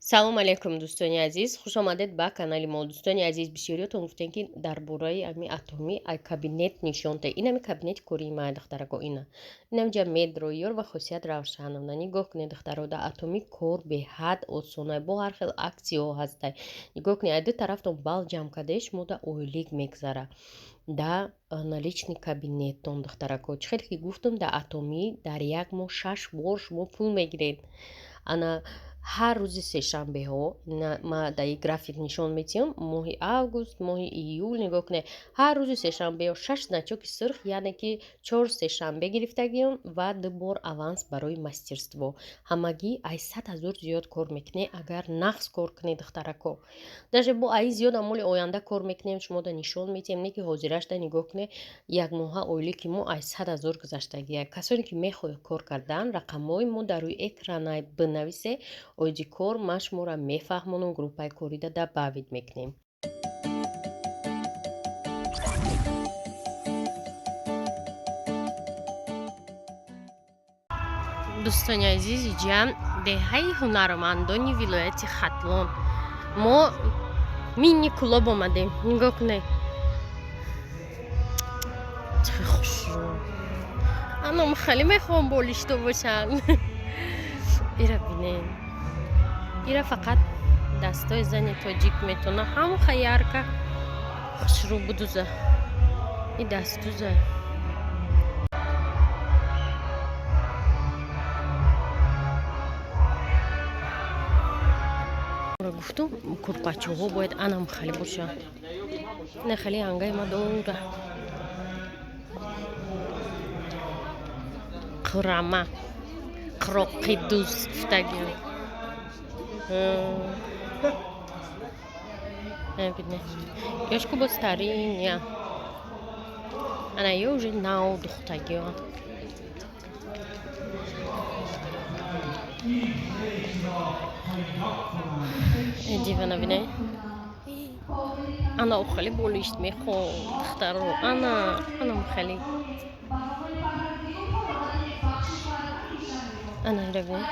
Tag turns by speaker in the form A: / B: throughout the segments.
A: Салом алейкум, дӯстони азиз, хушомадед ба канали мо. Дӯстони азиз, бисёриётон гуфтем, ки дар бораи ами Атоми ай кабинет нишон та. Ин ами кабинети кории май, духтарако, ина. Инамҷа медроёр ва Хосият Равшановна. Нигоҳ кунед, духтаро, да Атоми кор беҳад осонай, бо ҳар хел аксияҳо ҳастай. Нигоҳ кунед, ай ду тарафтон балл ҷамъ кардаи, шумо да ойлик мегзара да наличный кабинеттон, духтарако. Чӣ хеле ки гуфтам, да Атомӣ дар як моҳ шаш бор шумо пул мегиред. Ана ҳар рӯзи сешанбеҳо ма дар и график нишон медиҳам, моҳи август, моҳи июл. Нигоҳ кунед, ҳар рӯзи сешанбеҳо шаш значоки сурх, яъне ки чор сешанбе гирифтагиам ва ду бор аванс барои мастерство. Ҳамагӣ ай 100 000 зиёд кор мекунед, агар нағз кор кунед, духтарако. Даже бо аи зиёд амоли оянда кор мекунем, шумо да нишон медиҳем, не ки ҳозирашда. Нигоҳ кунед, якмоҳа ойлики мо ай 100 000 гузаштагия. Касоне ки мехоҳед кор кардан, рақамҳои мо дар рӯи экранай, бинависе оиди кор, ман шуморо мефаҳмонам, группаи корида добавить мекунем. Дӯстони азиз, иҷа деҳаи ҳунармандони вилояти Хатлон. Мо мини Кӯлоб омадем. Нигоҳ кунед, чӣ хушрӯ! Анам хеле мехоҳам болишто бошанд. Ира бинед, ира фақат дастои зани тоҷик метавона ҳамха ярко хушрӯ будуза. И дастдуза. Гуфтум, курпачаҳо бояд анам хеле бошанд. Ина хеле ангаи ма дора. Қурама қироқидуз гуфтагиам. Бине, ёшку бо стариня, ана ё уже нав духтагио. Дивана бине, ана хеле болишт мехоҳ, духтаро, ана анам хеле, ана ира бин.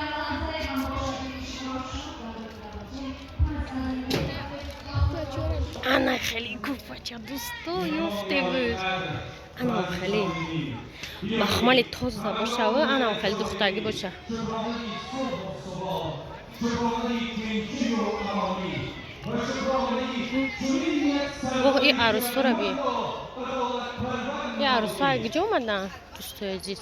A: Ана хеле курпача, дӯсто, ёфтебуз. Анам хеле махмали тоза бошава, анам хеле духтагӣ боша. Воҳ, и арӯсҳоро би! И арӯсҳо ай куҷо омаданд, дӯстои азиз?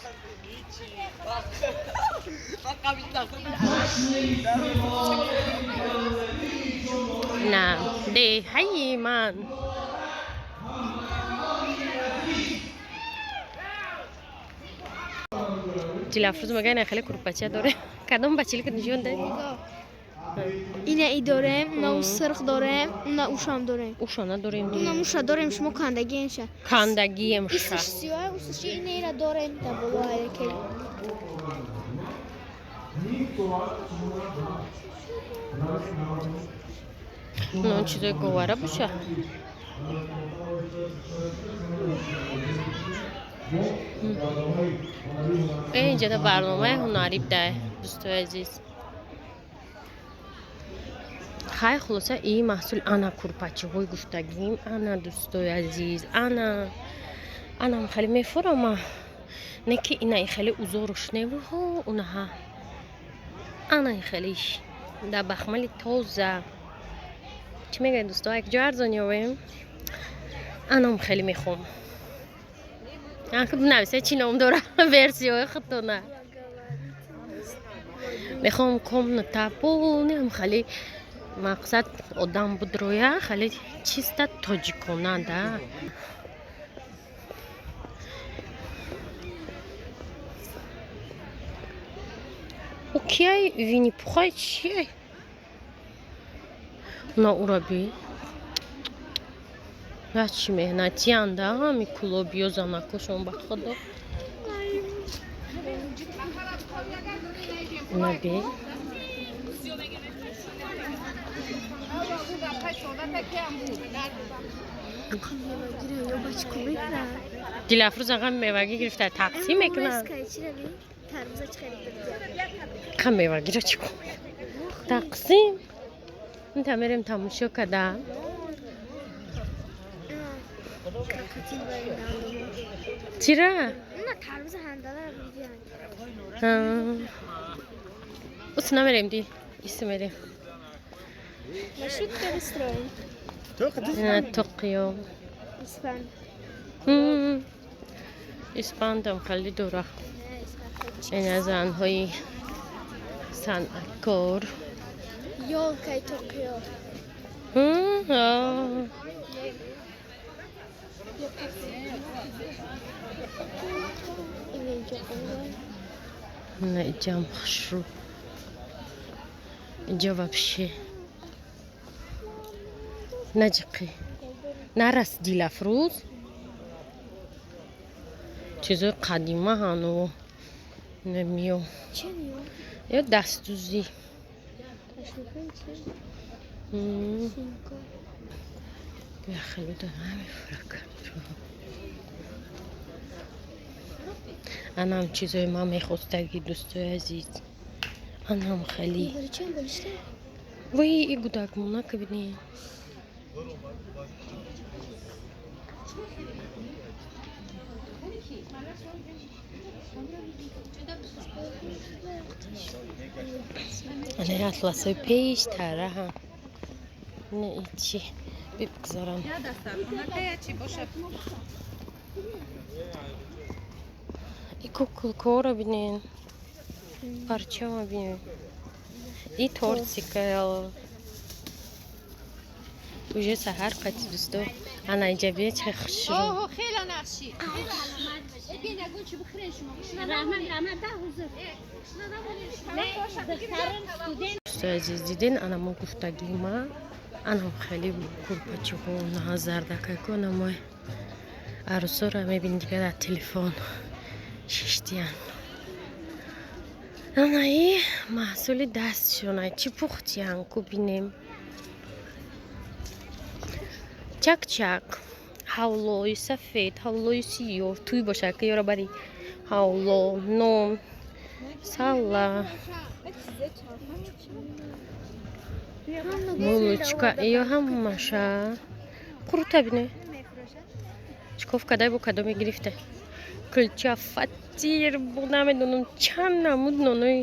A: На деҳаи ман. Дилафрӯз мега, ина хеле курпача дорем. Кадом бачилика нишон дай.
B: Ина и дорем, на у сирх дорем, на ушам дорем.
A: Уша надорем.
B: На уша дорем, шумо кандагиенша.
A: Кандагиемша.
B: Исиш сиёҳ, усиши ина ира дорем, да боло айрекел.
A: Ну, чизои говара боша. Э, инҷада барномаи ҳунарӣ бдай, дӯстои азиз. Хай, хулоса, и маҳсул, ана курпачиҳои гуфтагим, ана, дӯстои азиз, ана анам хеле мефурама, не ки ина и хеле узоруш невуҳо унаҳа, ана и хелиш дар бахмали тоза. Чӣ мегӯед, дӯсто, якҷо арзон ёвем? Анам хеле мехоҳам. Бинависе, чӣ ном дора, версияҳои худтона. Мехоҳам комната полный хеле, мақсад, одам будроя, хеле чиста тоҷикона да. О, кияй? Винни-Пухай чияй? На ура би, я чӣ меҳнатиян да ҳами кулобиё, занакошон, ба худо. Наби. Дилафрӯз аға мевагӣ гирифта, тақсим мекунад. Қа мевагира чӣ кор? Тақсим. Инта мерем тамошо када. Чира? Ус намерем ди. Ис мерем. Тоқиё. Испандам хеле дура. Ина занҳои санъаткор.
B: Ёлкаи Тоқиё.
A: На иҷам хушрӯ. Инҷо вообще наҷиқӣ. Нарас Дилафрӯз. Чизои қадима ҳану намиё. Ё дастдӯзӣ. Хеле анам чизои ман мехостагӣ, дӯстои азиз. Анам хеле. Вой, и гудакмона кабини. Ана атласои пештараҳа. Не ичи бигзарам. И куколкора бинен. Парчама бинен. И тортика. Уже саҳар қати дӯсто. Ана инҷа бинед чӣ хушрӯ. Дӯстои азиз, диден ана мо гуфтагима. Анам хеле курпачиҳо на зардакайко намой арӯсоро мебинед дигар дар телефон шиштиян. Анаи маҳсули дастшона чӣ пухтиян ку бинем. Чак-чак, ҳавлои сафед, ҳавлои сиёҳ, туй бошад ки ёро бари ҳавло, нон, сала, булочка, ё ҳамаша. Қурта бине. Чиков кадай бо кадоме гирифта. Кулча, фатир, бо намедонам чанд намуд нонои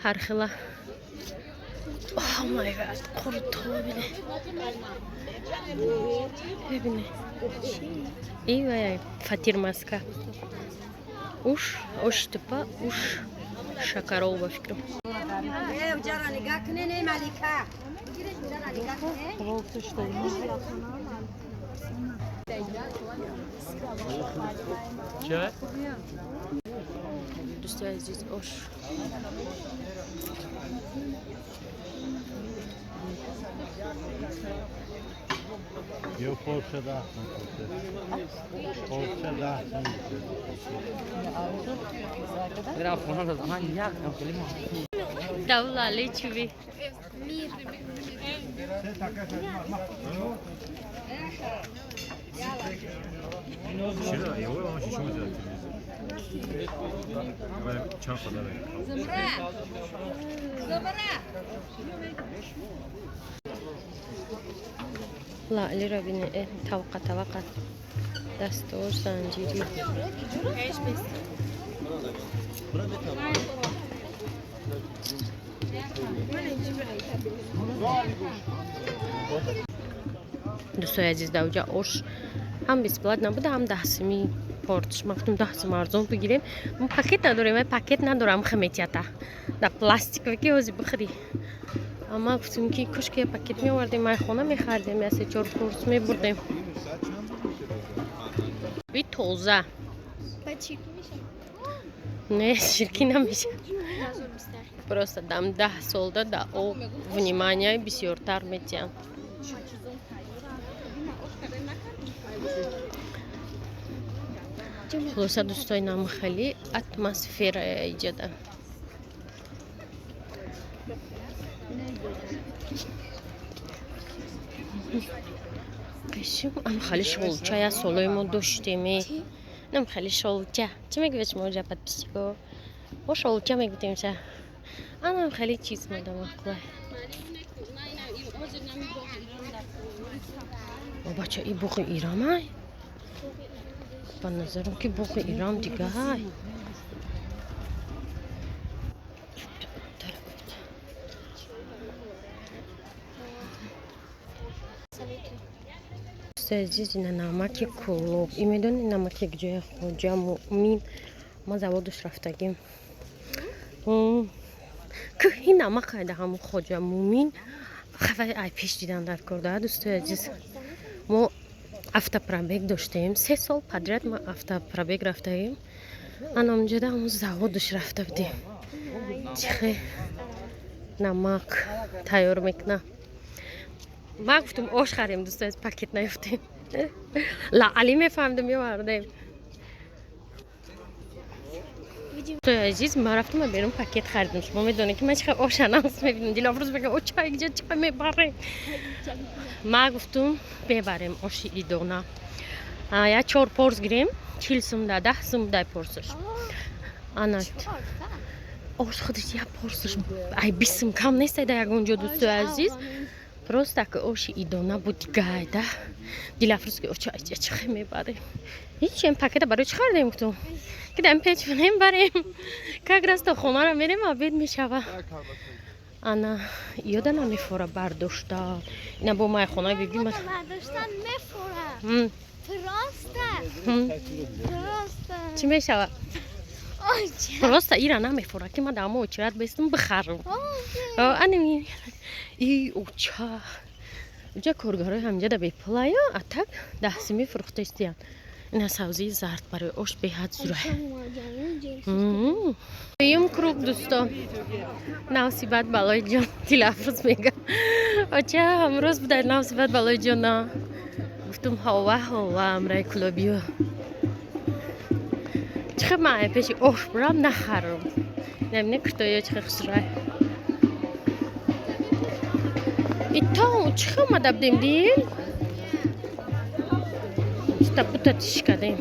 A: ҳархела. Oh my God, қурто бине. Бибине. И вай фатир маска. Уш, ош типа, уш шакарол ба фикрам. Дӯстои азиз, ош.
C: Io forse da forse da.
A: Давлали чуви.
B: Мир.
A: Лаълиро бинед, тавқа тавақа дастор занҷирӣ. Дӯстои азиз, дар оҷа ош ҳам бесплатно буда, ҳам 10 сими портиш. Ма гуфтам 10 сим арзон бигирем. Мо пакет надорем, вай пакет надорам, хметията дар пластикове ки ҳозир бихӯрӣ. Ама гуфтем ки кошки я пакет меовардем, ай хона мехардем, я се чор курс мебурдем. Би тоза. Не, ширкӣ намеша. Просто дам 10 солда да об внимания бисёртар метиҳам. Хулоса, дӯстои намхелӣ атмосфера иҷода. Қишим ам хеле шолча я солои мо доштем. Нам хеле шолча. Чӣ мегӯед шумо ҷа подписчико? Мо шолча мегӯтем ша. Анам хеле чиз мадамақлай. О, бача, и боғи Ирамай? Ба назарам ки боғи Ирам дигай. Азиз, ина намаки Кӯлоб. И медони намаки ҷоя Хоҷа Муъмин? Ма заводаш рафтагим. Кӯҳи намак айда ҳамун Хоҷа Муъмин. Хафаи ай пеш дидан дар кор да, дӯстои азиз. Мо автопробег доштем. 3 сол подряд ма автопробег рафтагим. Ана онҷода ҳамун заводаш рафта будем. Чихе намак тайёр мекунам. Ман гуфтам, ош харем, дӯстои азиз, пакет наёфтем. Лаъали мефаҳмидам, меовардем. Дӯстои азиз, ман рафтам берун, пакет харидам. Шумо медонед, ки ман чихел оша нағз мебинам. Дилафрӯз мега, оча иҷа чиқа мебарем. Ман гуфтум, мебарем оши идона. Я чор порс гирем, 40 сум да, 10 сум дай порсаш. Ана ош худаш як порсаш ай 20 сум кам нест ай да ягон ҷо, дӯстои азиз. Просто ки оши идона буд гайда. Дилафрӯз ки оча иҷа чихе мебарем. Ҳичем пакета барои чӣ харидем, гуфтум. Ки дам печ барем. Как раз то хонаро мерем, обед мешава. Ана ёда намефора бардошта. Ина бо май хонаи биби ма.
B: Бардоштан мефора. Просто. Просто.
A: Чӣ мешава?
B: Оча.
A: Просто ира намефора, ки ма дар мо очередь бестум бихарам. Ани и оча. Уҷа коргарои ҳамҷа да бепулая, а так 10 сими фурӯхта истиянд. Ина савзии зард барои ош беҳад зура. Дуюм круг, дӯсто. Навсибат балои ҷон, Дилафрӯз мега. Оча, ҳамрӯз будай навсибат балои ҷона. Гуфтум, ҳова ҳова амраи кулобиё. Чихе ман пеши ош бурам нахарам. Намина куртоё чихе хушрай. Ито чихе омада будем, дил? Чита бута тиш кардем.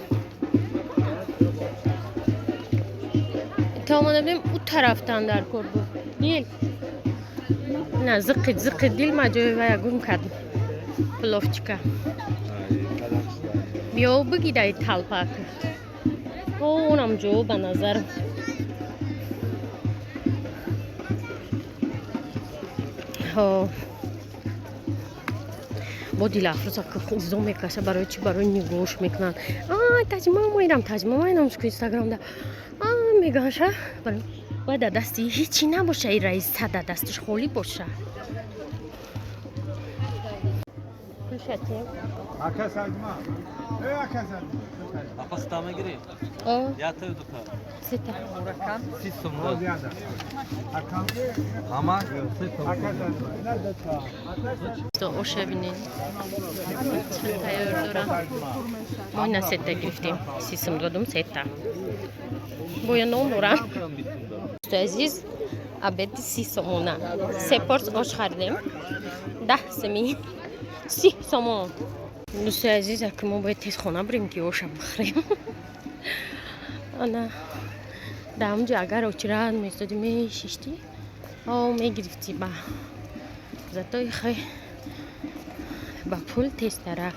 A: Ито омада будем, у тарафтан дар кор буд. Дил. На зиқи зиқи дил ма ҷои вая гум кардем. Пловчика. Биё бигидай талпак. О, онам ҷо ба назарам. Ҳо. Бо Дилафрӯза изо мекаша, барои чӣ, барои нигоҳш мекунанд. Ай, таҷмама ирам, таҷмама инамш ку инстаграмда. А мегаша, бояд дар дасти ҳичи набоша, и раиса дар дасташ холӣ боша. Пулшатем.
C: Ака Саҷма. Э, ака Саҷма.
D: Апа, сита мегирӣ?
A: О,
D: Якта ё дута?
A: Сета.
D: 30 сум.
C: Розияда. Ака.
D: Ҳама 30 сум.
C: Ака Саҷма. Ина дута.
A: То оша бинед. Чӣ тайёр дорам. Мо ина сета гирифтем. 30 сум додум сета. Боя нон дорам. Дӯстои азиз, обеди 30 сомона. Се порс ош харидем. 10 сими. 30 сомон. Дӯстои азиз, аки мо бояд тез хона бирем, ки оша бихӯрем. Ана дар ҳамҷо агар очередь меистоди, мешиштӣ, о мегирифтӣ, ба зато хай ба пул тезтарак.